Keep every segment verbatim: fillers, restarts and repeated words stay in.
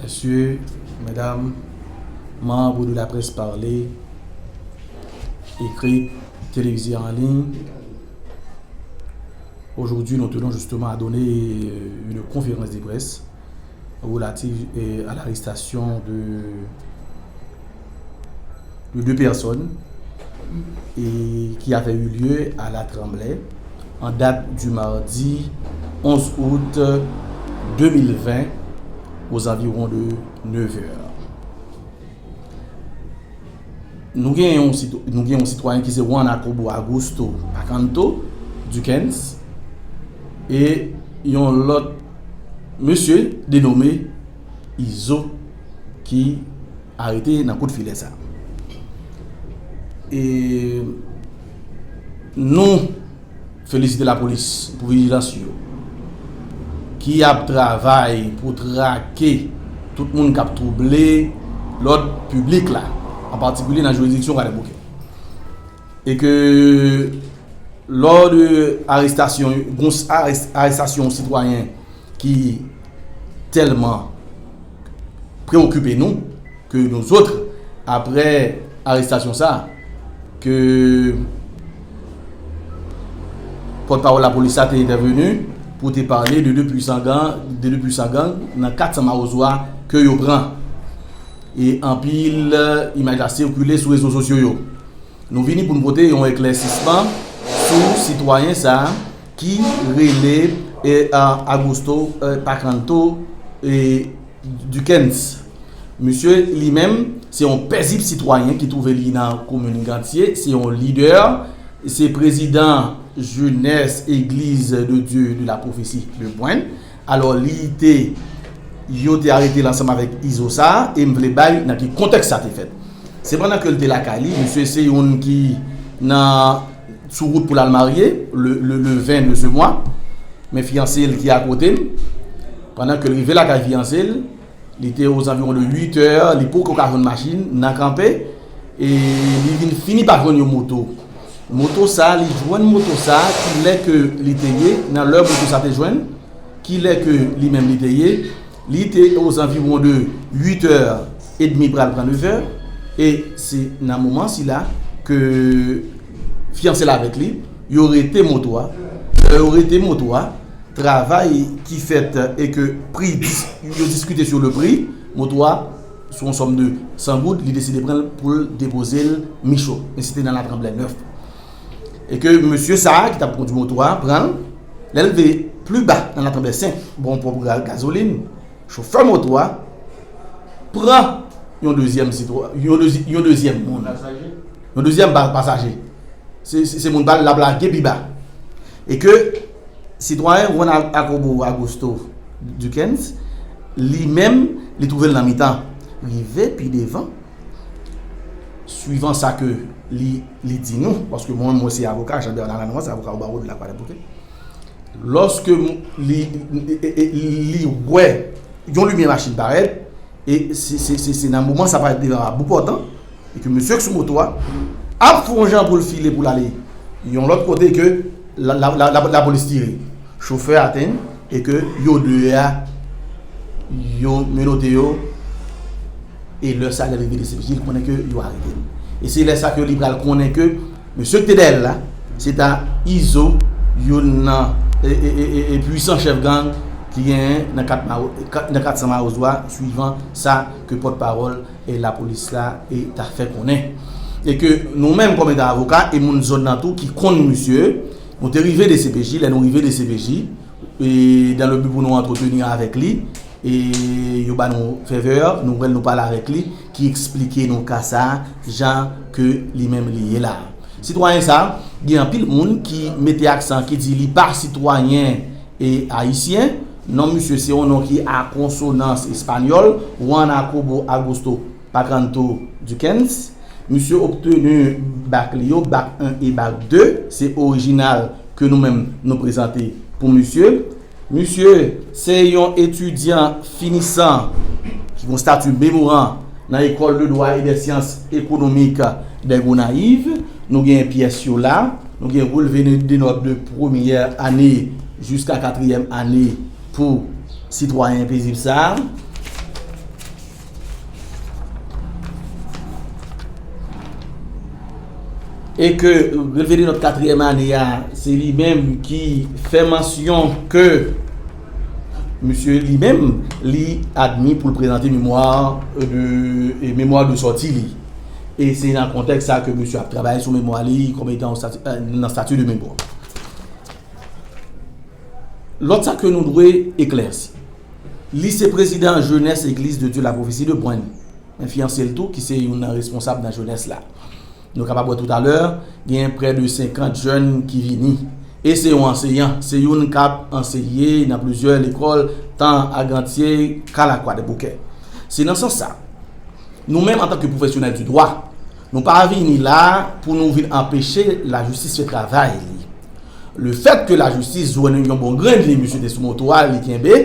Messieurs, Mesdames, membres de la presse parlée, écrite, télévisée en ligne, aujourd'hui nous tenons justement à donner euh, une conférence de presse relative euh, à l'arrestation de, de deux personnes et qui avait eu lieu à La Tremblay en date du mardi onze août deux mille vingt aux environs de neuf heures. Nou gen yon, nou gen yon sitwayen ki se Juan Akobo Augusto Pacanto Duckens e yon lòt mesye denome Izo ki arete nan kout filè sa. E nou felisite lapolis pou vijilans yo ki ap travay pou trake tout moun k ap twouble lòd piblik la, an patikilye nan jiridiksyon Kwadèboukè. E ke lò de arestasyon, gon arès- arestasyon yon sitwayen ki tèlman preokipe nou ke nou zòt, apre arestasyon sa, ke pòtpawòl lapolis la te entèveni pou te pale de de pwisan gang, de de pwisan gang nan kat san Mawozo a ke yo pran. E anpil imaj la sikile sou rezo sosyo yo. Nou vini pou n pote yon eklèsisman sou sitwayen sa a ki rele e, a, Augusto e, Pacanto e, Duckens. Misye li menm se yon pezib sitwayen ki twouve li nan komin Gantye, se yon lidè, se prezidan jenès Egliz de Dye de la Pwofesi de Bwen. Alò li te, yo te arete l ansanm avèk Izo sa a, e m vle bay nan ki kontèks sa te fèt. Se pandan ke l te lakay li, misye se youn ki nan sou wout pou l al marye le, le, le vingt de ce mois. Men fiyanse l ki akote l, pandan ke l rive lakay fiyanse l, li te ozanviwon de uit è, li poko ka jwenn machin nan kanpe, e li vin fini pa jwenn yon moto. Moto sa, li jwenn moto sa, ki lè ke li te ye, nan lè moto sa te jwenn, ki lè ke li menm li te ye, li te ozanviwon de uit è edmi pral pran nèf è, e se nan moman sila ke fiyanse l avèk li, yo rete moto a. Lè yo rete moto a, travay ki fèt e ke pri dis- yo diskite sou le pri, moto a sou yon sòm de san goud, li deside pran l pou l depoze l Micho, men se te nan Latranblè nèf. E ke mesye sa a ki t ap kondwi moto a pran l, lè l rive pli ba nan Latranblè senk, bon, ponp ga- gazolin, chofè moto a pran yon dezyèm sitwa- yon dezi- yon dezyèm moun. Yon dezyèm pa- pasaje. Se, se, se moun pa l l ap lage pi ba. E ke sitwayen Juan Akobo Augusto Duckens, li menm, li twouve l nan mitan. Rive pi devan, swivan sa ke li, li di nou, paske mwen, mwen se avoka, Jean Bernard Lanois, se avoka o bawo de la Kwadèboukè. Lòske li, li, li wè yon limyè machin parèt, e se, se, se, se nan moman sa parèt devan a boupòtan, e ke mesye k sou moto a ap fè yon jan pou l file pou l ale yon lòt kote ke la, la, la, la, lapolis tire. Chofè a atenn e ke yo de a, yo menote yo, e lè sa lè l rive D C P J, li konnen ke yo arete l. E se lè sa ke li pral konnen ke mesye ki te dèyè l la, se ta Izo, youn nan e, e, e, e, e pwisan chèf gang ki genyen nan kat Mawo- kat- nan kat san Mawozo a, swivan sa ke pòtpawòl e lapolis la e ta fè konnen. E ke nou menm kòm etan avoka e moun zòn nan tou ki konn misye, nou te rive D C P J, lè nou rive D C P J, e dans le but pou nou antreteni avèk li, e yo ba nou favè, nou wè l, nou pale avèk li, ki eksplike nou ka sa a, jan ke li menm li ye la. Sitwayen sa a, gen anpil moun ki mete aksan, ki di li pa sitwayen e ayisyen. Non misye se yon non ki a konsonans espanyòl, Juan Akobo Augusto Pacanto Duckens. Misye obteni bak li yo, bak en e bak de, se orijinal ke nou menm nou prezante pou misye. Misye se yon etidyan finisan ki gon stati memoran nan École de Droit et des Sciences Économiques de Gonayiv. Nou gen pyès yo la. Nou gen relve de nòt de premyè ane jiska katriyèm ane pou sitwayen pezib sa a. E ke relve de nòt katriyèm ane a, se li menm ki fè mansyon ke misye li menm, li admi pou l prezante memwa de, e memwa de sòti li. E se nan kontèks sa ke misye ap travay sou memwa li kòm etan nan stati de memwa. Lòt sa ke nou dwe eklèsi. Li se prezidan jenès Eglise de Dieu la Prophétie de Bwen. Men fiyanse l tou, ki se youn nan responsab nan jenès la. Nou kapab wè toutalè, gen prè de senkant jèn ki vini. E se yon anseyan, se youn k ap anseye nan plizyè lekòl, tan a Gantye ka Lakwadèboukè. Se nan sans sa, nou menm antanke pwofesyonèl di dwa, nou pa vini la pou nou vin anpeche lajistis fè travay li. Lefèt ke lajistis jwenn yon bon grenn li, misye te sou moto a, li kenbe,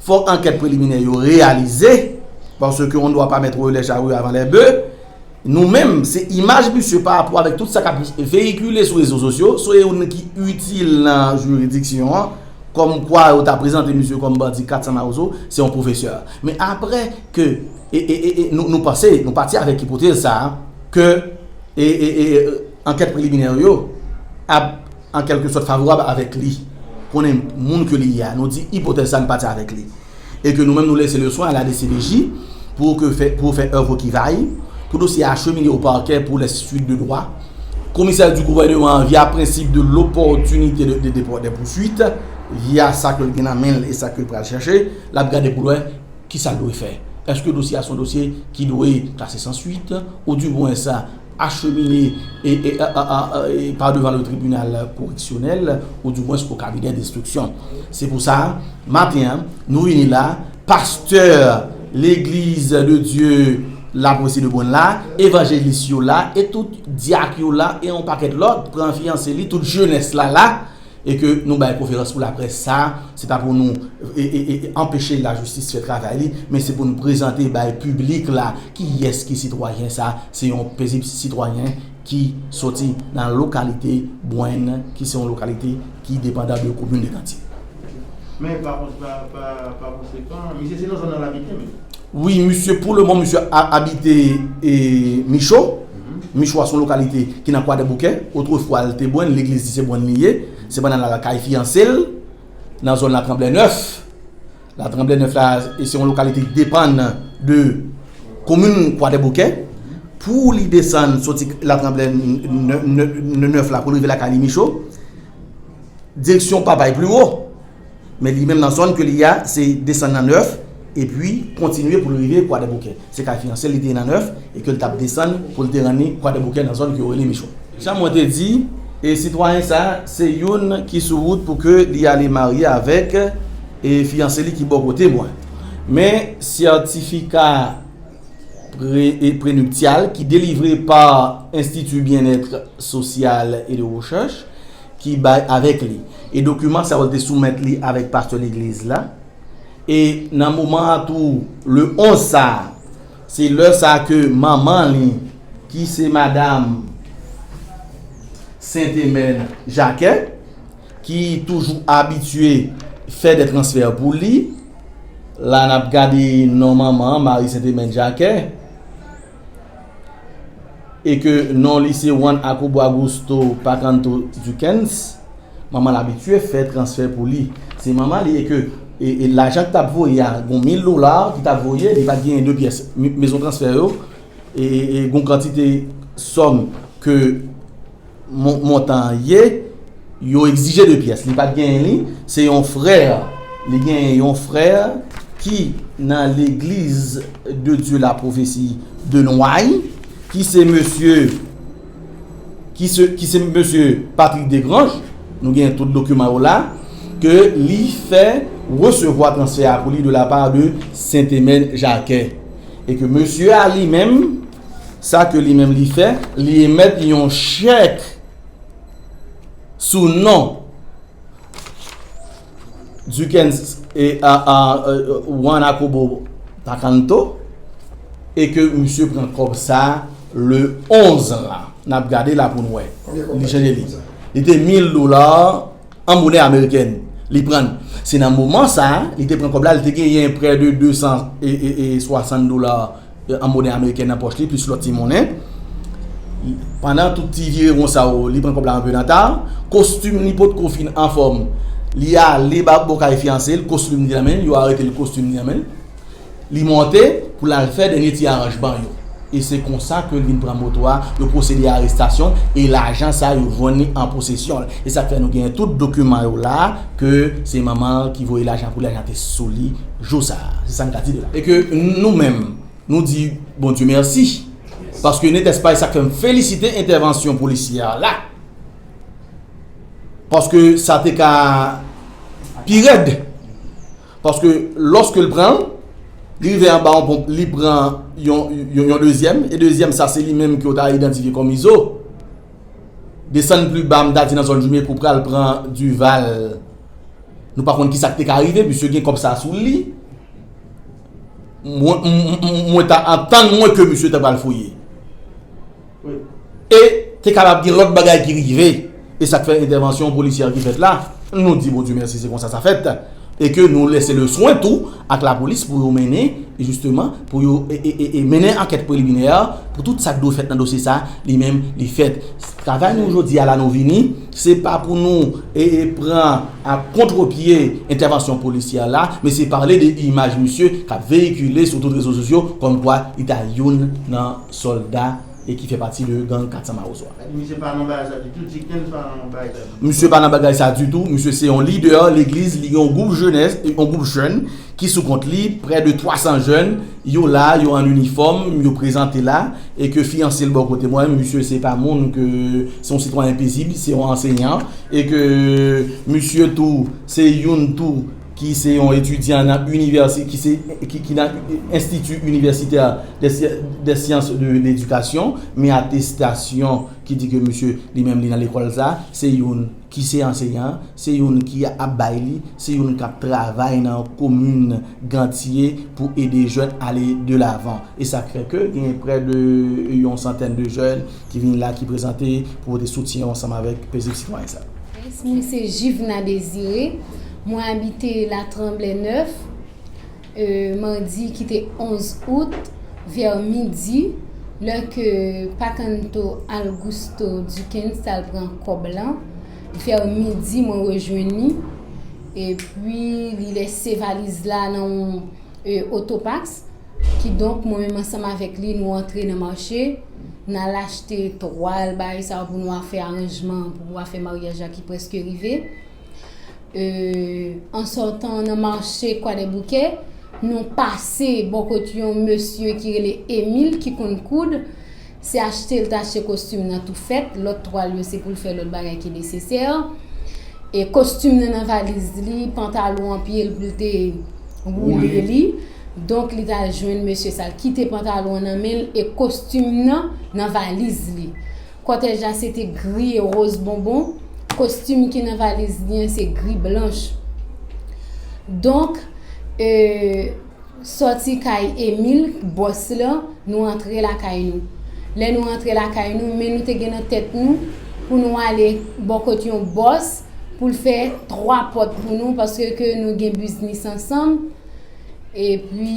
fòk ankèt preliminè yo reyalize, paske on ne doit pas mettre les charrues avant les bœufs. Nou menm, se imaj misye pa rapò avèk tout sa k ap veyikile sou rezo sosyo, se youn ki itil nan jiridiksyon an, kòmkwa yo ta prezante misye kòm bandi kat san mawozo, se yon pwofesè. Men apre ke, e, e, e, e, nou, nou panse, nou pati avèk ipotèz sa a, ke, e, e, e, ankèt preliminè yo ap an kèlke sòt favorab avèk li. Konnen moun ke li ye a, nou di ipotèz sa, nou pati avèk li. E ke nou menm nou lese le swen a la D C P J pou ke fè, pou fè èv ki va y, pou dosye a achemine o pakè pou les suites de droit. Komisè di gouvènman, via prensip de l'opportunité de, de dépôt des poursuites, via sa ke l gen nan men l e sa ke l pral chèche, l ap gade pou l wè kisa l dwe fè. Èske dosye a se yon dosye ki dwe klase san suit, ou dimwens achemine e, e, a, a, a, e, pa devan le tribunal correctionnel, ou dimwens o kabinè denstriksyon. Se pou sa, maten an, nou vini la, pastè Legliz de Dye Lapresi de Bwen la, evanjelis yo la, e tout dyak yo la, e yon pakèt lòt, pran fiyanse li, tout jenès la la, e ke nou bay konferans pou laprès sa, se pa pou nou, e, e, e, anpeche lajistis fè travay li, men se pou nou prezante bay piblik la kiyès ki sitwayen sa, se yon pezib sitwayen ki soti nan lokalite Bwen, ki se yon lokalite ki depandan de komin de Gantye. Men pa, pa, pa, pa konsekan, misye se nan zòn nan l abite menm. Wi, misye, pou le moman, misye a, abite e, Micho. Micho a se yon lokalite ki nan Kwadèboukè. Otrefwa, l te Bwen, legliz li se Bwen li ye. Sepandan, l al lakay fiyanse l nan zòn Latranblè Nèf. Latranblè Nèf la, e se yon lokalite ki depann de komin Kwadèboukè. Pou li desann, soti Latranblè n-, n-, n-, n-, Nèf la, pou l rive lakay li Micho, direksyon Papay pi wo. Men li menm nan zòn ke li a, se desann nan Nèf, epi kontinye pou l rive Kwadèboukè. Se kay fiyanse l li te ye nan Nèf, e ke l t ap desann pou l te rann li Kwadèboukè nan zòn ke yo rele Micho. Jan mwen te di, e sitwayen sa, se youn ki sou wout pou ke li ale marye avèk, e fiyanse li ki bò kote mwen. Men sètifika pre-, e prenuptial ki delivre pa Institut Bien-être Social et de Recherche ki bay avèk li. E dokiman sa yo te soumèt li avèk pastè legliz la. E nan moman an tou, le onz sa, se lè sa ke manman li, ki se madam Sentemèn Jakè, ki toujou abitye fè de transfè pou li. La n ap gade non manman an, Marie Sentemèn Jakè, e ke non li se Juan Jacobo Augusto Pacanto Duckens. Manman l abitye fè transfè pou li. Se manman li e ke e, e lajan ki t ap voye a, gon mil dola ki t ap voye, li pa t genyen de pyès. Me-, mezon transfè yo, e, e gon kantite sòm ke mon-, montan an ye, yo egzije de pyès. Li pa t genyen li, se yon frè. Li genyen yon frè ki nan Legliz de Dye Lapwofesi de Nway, ki se mesye, ki se, ki se mesye Patrick Desgranges, nou gen tout dokiman yo la, ke li fè resevwa transfè a pou li de la part de Sentemèn Jakè. E ke mesye a li menm, sa ke li menm li fè, li emèt yon chèk sou non Duckens e a, a, e, Juan Jacobo Pacanto, e ke misye pran kòb sa le onz la. N ap gade la pou n wè. Konbyen kòb li chanje li? Li te mil dola an monè amerikèn. Li pran, se nan moman sa, li te pran kòb la, li te genyen prè de de san e, e, e swasant dola, e, an monè amerikèn nan pòch li, plis lòt ti monnen. Pandan tout ti virewon sa yo, li pran kòb la anpe nan ta. Kostim li potko fin anfòm. Li ale ba bò kay fiyanse l, kostim li nan men l, yo arete l, kostim li nan men l. Li monte pou l al fè dènye ti aranjman yo. E se konsa ke l vin pran moto a, yo pwosede a arestasyon, e lajan sa yo jwenn li an posesyon l. E sa k fè nou genyen tout dokiman yo la, ke se manman l ki voye lajan pou lajan te sou li jou sa a. Se sa n ka di de la. E ke nou menm, nou di Bondye mèsi. Paske netèspay, sa k fè m felisite entèvansyon polisyè a la. Paske sa te ka pi rèd. Paske lòske l pran l, li rive anba yon ponp, li pran yon, yon, yon dezyèm, e dezyèm sa se li menm ke yo ta idantifye kòm Izo. Desann pli ba, m ta di nan zòn Jimé pou pral pran Duval. Nou pa konn kisa k te ka rive, misye gen kòb sa sou li. Mwen, m- m- m- mwen ta antann mwen ke misye ta pral fouye. E te kapab gen lòt bagay ki rive. E sa k fè entèvansyon polisyè ki fèt la. Nou di Bondye mèsi, se konsa sa fèt. E ke nou lese le swen tou ak lapolis pou yo mennen, jisteman, pou yo e, e, e, e mennen ankèt preliminè pou tout sa k dwe fèt nan dosye sa, li menm, li fèt. Travay nou jodi a la nou vini, se pa pou nou e, e pran a kontrepye entèvansyon polisyè la, men se pale de imaj misye k ap veyikile sou tout rezo sosyo kòmkwa li ta youn nan sòlda e ki fè pati de gang kat san Mawozo a. Misye pa nan bagay sa ditou, Dickens pa nan bagay sa ditou. Misye pa nan bagay sa ditou, misye se yon lidè legliz, li gen yon gwoup jenès, yon gwoup jèn ki sou kont li, prè de twa san jèn, yo la, yo an inifòm, yo prezante la, e ke fiyanse l bò kote mwen, misye se pa moun ke, se yon sitwayen pezib, se yon ansenyan, e ke misye tou, se youn tou ki se yon etidyan nan inivèsi-, ki se, ki, ki nan Institut Universitaire des Sci-, des Sciences de l'Éducation, men atestasyon ki di ke misye li menm li nan lekòl sa, se youn ki se ansenyan, se youn ki ap bay li, se youn k ap travay nan komin Gantye pou ede jèn ale de lavan. E sa k fè ke gen prè de yon santèn de jèn ki vin la, ki prezante pou pote soutyen yo ansanm avèk pezib sitwayen sa. Mwen se Jivna Désiré, mwen abite La Tremblay nèf, e, madi ki te onz out, vè midi, lè ke Pacanto Augusto Dickens t al pran kòb lan, vè midi mwen rejwenn li, epi li lese valiz la nan yon, e, otopax. Kidonk, mwen menm ansanm avèk li, nou antre nan mache, n al achte twal, bagay sa yo pou nou a fè aranjman, pou nou a fè maryaj la ki prèske rive. E, an sòtan nan mache Kwadèboukè, nou pase bò kot yon mesye ki rele Emil ki konn koud. Se achte l t achte kostim nan tou fèt, lòt twal yo se pou l fè lòt bagay ki nesesè. E kostim nan nan valiz li, pantalon an pye l pou l te woule li. Donk, li t al jwenn mesye sa, l kite pantalon an nan men l e kostim nan nan valiz li. Kòtèj la se te gri e woz bonbon. Kostim ki nan valiz li an se gri blanch. Donk, e, sòti kay Emil, bòs lan, nou antre lakay nou. Lè nou antre lakay nou, men nou te gen nan tèt nou pou nou ale bò kot yon bòs pou l fè twa pòt pou nou, paske ke nou gen biznis ansanm. Epi,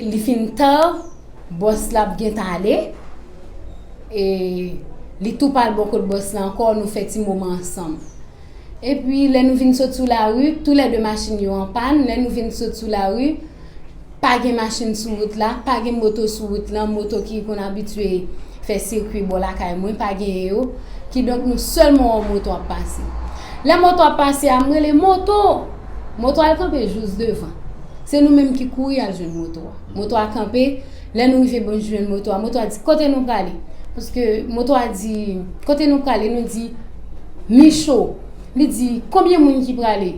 li fin ta, bòs la ap gentan ale. E li tou pral bò kot bòs la ankò, nou fè ti moman ansanm. Epi, lè nou vin sot sou lari, toulède machin yo an pàn. Lè nou vin sot sou lari, pa gen machin sou wout la, pa gen moto sou wout lan, moto ki konn abitye fè sikwi bò lakay mwen, pa genyen yo. Kidonk, nou sèlman wè moto ap pase. Lè moto ap pase a, m rele, "Moto!" Moto al kanpe jous devan. Se nou menm ki kouri al jwenn moto a. Moto a kanpe, lè nou rive bò jwenn moto a, moto a di, "Kote nou prale?" Paske moto a di, "Kote nou prale?" Nou di, "Micho." Li di, "Konbyen moun ki prale?"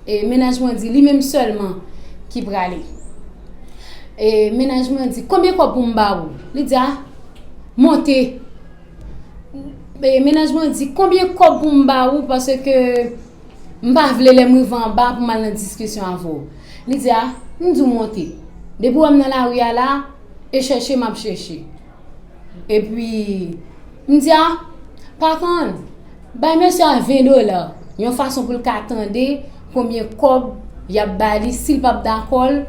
E mennaj mwen di, "Li menm sèlman ki prale." E mennaj mwen di, "Konbyen kòb pou m ba ou?" Li di, "A, monte." E mennaj mwen di, "Konbyen kòb pou m ba ou, paske m pa vle lè m rive anba pou m al nan diskisyon avè w." Li di, "A, m di w monte. Depi w wè m nan lari a la, e chèche m ap chèche." Epi, m di, "A, pa konn, bay mesye a ven dola, yon fason pou l ka tande konbyen kòb y ap ba li, si l p ap dakò l,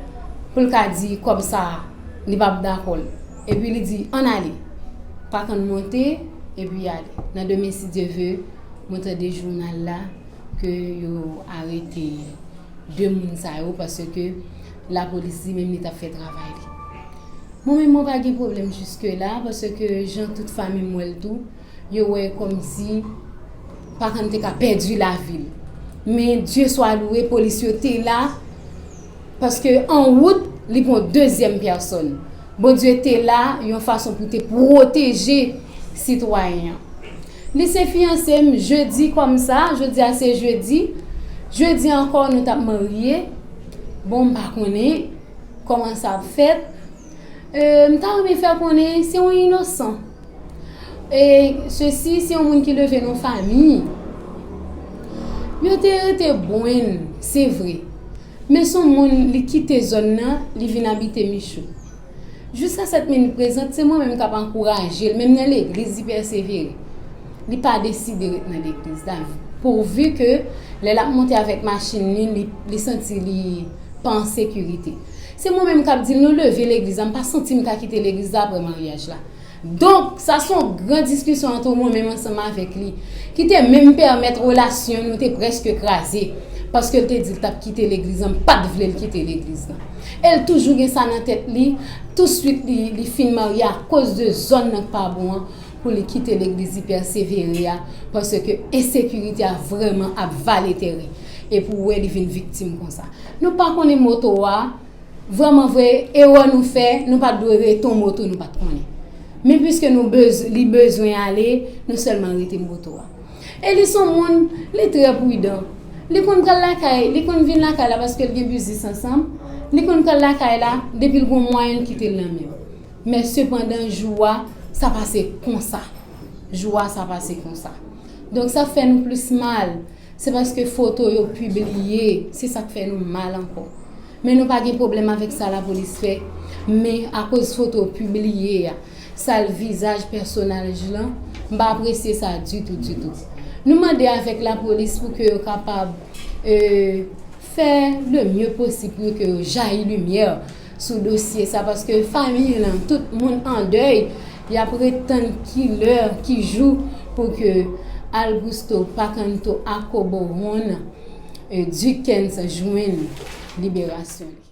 pou l ka di kòb sa a, li p ap dakò l." Epi li di, "Ann ale." Pa konn monte, Epi ale. Nan demen, si Dye ve, mwen tande jounal la ke yo arete de moun sa yo paske lapolis li menm li t ap fè travay li. Mwen menm mwen pa gen pwoblèm jiske la paske jan tout fanmi m wè l tou, yo wè kòmsi Pakan te ka pèdi lavi l. Men Dye swa lwe, polis yo te la paske an wout li pran dezyèm pèsòn. Bondye te la yon fason pou te pwoteje sitwayen an. Li se fiyanse m jedi kòm sa, jodi a se jedi. Jedi ankò nou t ap marye. Bon, m pa konnen kòman sa ap fèt. E, m ta renmen fè konnen se yon inosan. E sesi, se yon moun ki leve nan fanmi. Yo te rete Bwenn, se vre. Men se yon moun, li kite zòn nan, li vin abite Michou. Jiska sèt minit prezan, se mwen menm k ap ankouraje l, menm nan legliz, li pèsevere. Li pa deside ret nan legliz la. Pouvi ke lè l ap monte avèk machin li, li, li santi li pa an sekirite. Se mwen menm k ap di l, nou leve legliz la, m pa santi m ka kite legliz la apre maryaj la. Donk, sa se yon gran diskisyon ant mwen menm ansanm avèk li, ki te menm pèmèt relasyon nou te prèske kraze, paske l te di l t ap kite legliz la, m pa t vle l kite legliz la. E l toujou gen sa nan tèt li, touswit li, li fin marye akoz de zòn nan k pa bon an, pou li kite legliz li pèsevere a, paske ensekirite a vrèman ap vale tèren, epi w wè li vin viktim konsa. Nou pa konnen moto a, vrèman vre, erè nou fè, nou pa t dwe rete yon moto nou pa t konnen. Men piske nou bez, li bezwen ale, nou sèlman rete moto a. E li se yon moun, li trè pridan. Li konn pral lakay, li konn vin lakay la paske l gen biznis ansanm. Li konn pral lakay la, depi l gen yon mwayen l kite l nan men m. Men sepandan, jou a, sa pase konsa. Jou a, sa pase konsa. Donk, sa fè nou plis mal. Se paske foto yo pibliye, se sa k fè nou mal ankò. Men nou pa gen pwoblèm avèk sa lapolis fè, men akoz foto pibliye a, sal vizaj pèsonaj lan, m pa apresye sa ditou, ditou. Nou mande avèk lapolis pou ke yo kapab, e, fè le mye posib pou ke yo jayi limyè sou dosye sa, paske fanmi lan, tout moun an dèy, y ap ret tann ki lè, ki jou pou ke Augusto Pacanto Acoboron, e, Duckens jwenn liberasyon li.